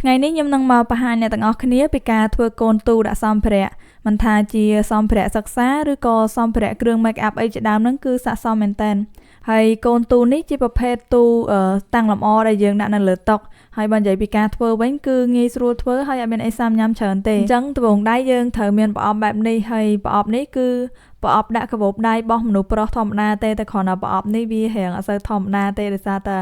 ថ្ងៃនេះខ្ញុំនឹងមកបង្ហាញអ្នកទាំងអស់គ្នាពីការធ្វើកូនទូដាក់សម្ភារៈមិនថាជាសម្ភារៈសិក្សាឬក៏សម្ភារៈគ្រឿង make up អីជាដើមហ្នឹងគឺស័ក្តិសមមែនតើហើយកូនទូនេះជាប្រភេទទូតាំងលម្អដែលយើងដាក់នៅលើតុហើយបើនិយាយពីការធ្វើវិញគឺងាយស្រួលធ្វើហើយអត់មានអីសាំញ៉ាំច្រើនទេអញ្ចឹងដំបូងដៃយើងត្រូវមានប្រអប់បែបនេះហើយប្រអប់នេះគឺប្រអប់ដាក់កាបូបដៃរបស់មនុស្សប្រុសធម្មតាទេតែគ្រាន់តែប្រអប់នេះវារាងអត់សូវធម្មតាទេដោយសារតែ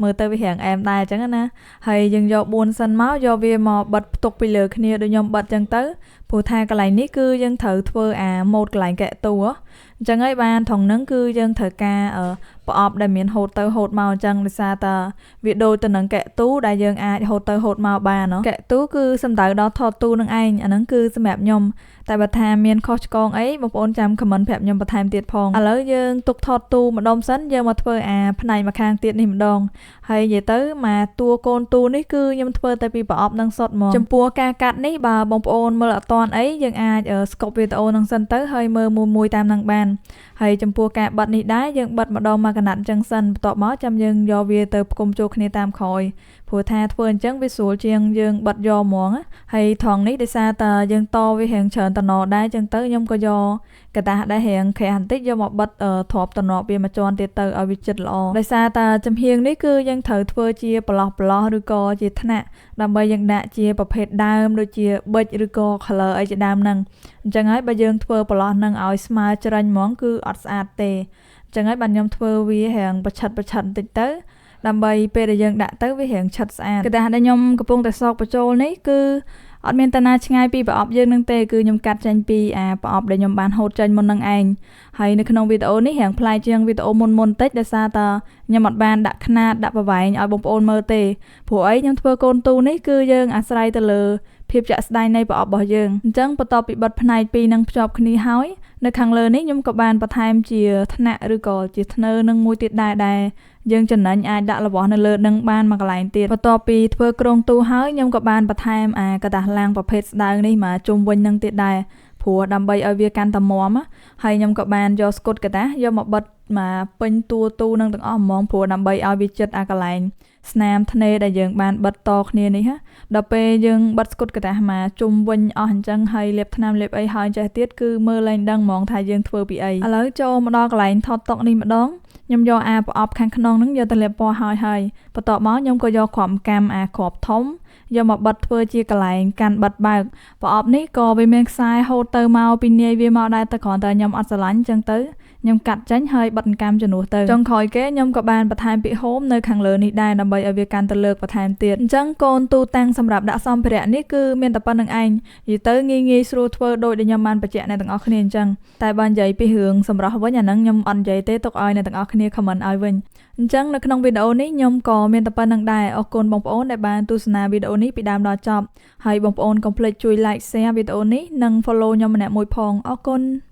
មើលទៅវារាងអែមដែរអញ្ចឹងណាហើយយើងយក4សិនមកយកវាមកបិទផ្ទុកពីលើគ្នាដូចខ្ញុំបិទអញ្ចឹងទៅព្រោះថាកន្លែងនេះគឺយើងត្រូវធ្វើអាម៉ូតកន្លែងកែតួអញ្ចឹងហើយបានថងហ្នឹងគឺយើងត្រូវការប្រអប់ដែលមានហូតទៅហូតមកអញ្ចឹងដោយសារតែវាដូចទៅនឹងកែទូដែលយើងអាចហូតទៅហូតមកបានកែទូគឺសំដៅដល់ថតទូនឹងឯងអាហ្នឹងគឺសម្រាប់ខ្ញុំតែបើថាមានខុសឆ្គងអីបងប្អូនចាំ comment ប្រាប់ខ្ញុំបន្ថែមទៀតផងឥឡូវយើងទុកថតទូម្ដុំសិនយើងមកធ្វើអាផ្នែកម្ខាងទៀតនេះម្ដងហើយនិយាយទៅមកតួកូនទូនេះគឺខ្ញុំធ្វើតែពីប្រអប់នឹងសុទ្ធហ្មងចំពោះការកាត់នេះបើបងប្អូនមើលអត់តាន់អីយើងអាច skip វីដេអូនឹងសិនទៅហើយមើលមួយៗតាមនឹងបានហើយចំពោះការបិទនេះដែរយើងបិទម្ដងមួយកណាត់អញ្ចឹងសិនបន្ទាប់មកចាំយើងយកវាទៅផ្គុំចូលគ្នាតាមក្រោយព្រោះថាធ្វើអញ្ចឹងវាស្រួលជាងយើងបិទយកហ្មងហើយថងនេះដោយសារតែយើងតវារៀងច្រើនតំណដែរអញ្ចឹងទៅខ្ញុំក៏យកกระดาษដែលរៀងក្រាស់បន្តិចយកមកបិទទ្រាប់តំណវាមួយជាន់ទៀតទៅឲ្យវាជិតល្អដោយសារតែចំហៀងនេះគឺយើងត្រូវធ្វើជាប្រឡោះឬក៏ជាថ្នាក់ដើម្បីយើងដាក់ជាប្រភេទដើមដូចជាប៊ិចឬក៏ color អីជាដើមហ្នឹងអញ្ចឹងហើយបើយើងធ្វើប្រឡោះហ្នឹងឲ្យស្មើច្រាញ់ហ្មងគឺអត់ស្អាតទេអញ្ចឹងហើយបានខ្ញុំធ្វើវារៀងប្រឆិតបន្តិចទៅដើម្បីពេលដែលយើងដាក់ទៅវារៀងឆិតស្អាតក្រដាសដែលខ្ញុំកំពុងតែសោកបញ្ចូលនេះគឺអត់មានតាណាឆ្ងាយពីប្រអប់យើងនឹងទេគឺខ្ញុំកាត់ចេញពីអាប្រអប់ដែលខ្ញុំបានហូតចេញមុននឹងឯងហើយនៅក្នុងវីដេអូនេះរៀងប្លែកជាងវីដេអូមុនបន្តិចដោយសារតែខ្ញុំអត់បានដាក់ខ្នាតដាក់ប្រវែងឲ្យបងប្អូនមើលទេព្រោះអីខ្ញុំធ្វើកូនទូនេះគឺយើងអាស្រ័យទៅលើភាពជាក់ស្ដែងនៃប្រអប់របស់យើងអញ្ចឹងបន្ទាប់ពីបិទផ្នែកពីរនឹងភ្ជាប់គ្នាហើយនៅខាងលើនេះខ្ញុំក៏បានបន្ថែមជាថ្នាក់ឬក៏ជាធ្នើនឹងមួយទៀតដែរដែលយើងចំណេញអាចដាក់របស់នៅលើនឹងបានមួយកន្លែងទៀតបន្ទាប់ពីធ្វើគ្រោងទូហើយខ្ញុំក៏បានបន្ថែមអាក្រដាសឡាំងប្រភេទស្ដើងនេះមកជុំវិញនឹងទៀតដែរព្រោះដើម្បីឲ្យវាកាន់តែមាំហើយខ្ញុំក៏បានយកស្កុតក្រដាសយកមកបិទមកពេញតួទូនឹងទាំងអស់ហ្មងព្រោះដើម្បីឲ្យវាជិតអាកន្លែងស្នាមធ្នេដែលយើងបានបិទតគ្នានេះណាដល់ពេលយើងបិទស្កុតក្រដាសមកជុំវិញអស់អញ្ចឹងហើយលាបថ្នាំលាបអីហើយចេះទៀតគឺមើលលែងដឹងហ្មងថាយើងធ្វើពីអីឥឡូវចូលមកដល់កន្លែងថតតុនេះម្ដងខ្ញុំយកអាប្រអប់ខាងក្នុងហ្នឹងយកទៅលាបពណ៌ហើយបន្ទាប់មកខ្ញុំក៏យកគ្រាប់កាំអាគ្រាប់ធំយកមកបិទធ្វើជាកន្លែងកាន់បិទបើកប្រអប់នេះក៏វាមានខ្សែហូតទៅមកពីនាយវាមកដែរតែគ្រាន់តែខ្ញុំអត់ស្រឡាញ់អញ្ចឹងទៅខ្ញុំកាត់ចេញហើយបិទកាំជំនួសទៅចុងក្រោយគេខ្ញុំក៏បានបន្ថែមពាក្យហូមនៅខាងលើនេះដែរដើម្បីឲ្យវាកាន់តែលើកបន្ថែមទៀតអញ្ចឹងកូនទូតាំងសម្រាប់ដាក់សម្ភារៈនេះគឺមានតែប៉ុណ្្នឹងឯងនិយាយទៅងាយស្រួលធ្វើដូចដែលខ្ញុំបានបញ្ជាក់អ្នកទាំងអស់គ្នាអញ្ចឹងតែបើនិយាយពីរឿងសម្រស់វិញអាហ្នឹងខ្ញុំអត់និយាយទេទុកឲ្យអ្នកទាំងអស់គ្នា comment ឲ្យវិញអញ្ចឹងនៅក្នុងវីដេអូនេះខ្ញុំក៏មានតែប៉ុណ្្នឹងដែរអរគុណបងប្អូនដែលបានទស្សនាវីដេអូនេះពីដើមដល់ចប់ហើយបងប្អូនកុំភ្លេចជួយ like share វីដេអូនេះនិង follow ខ្ញុំម្នាក់មួយផងអរគុណ។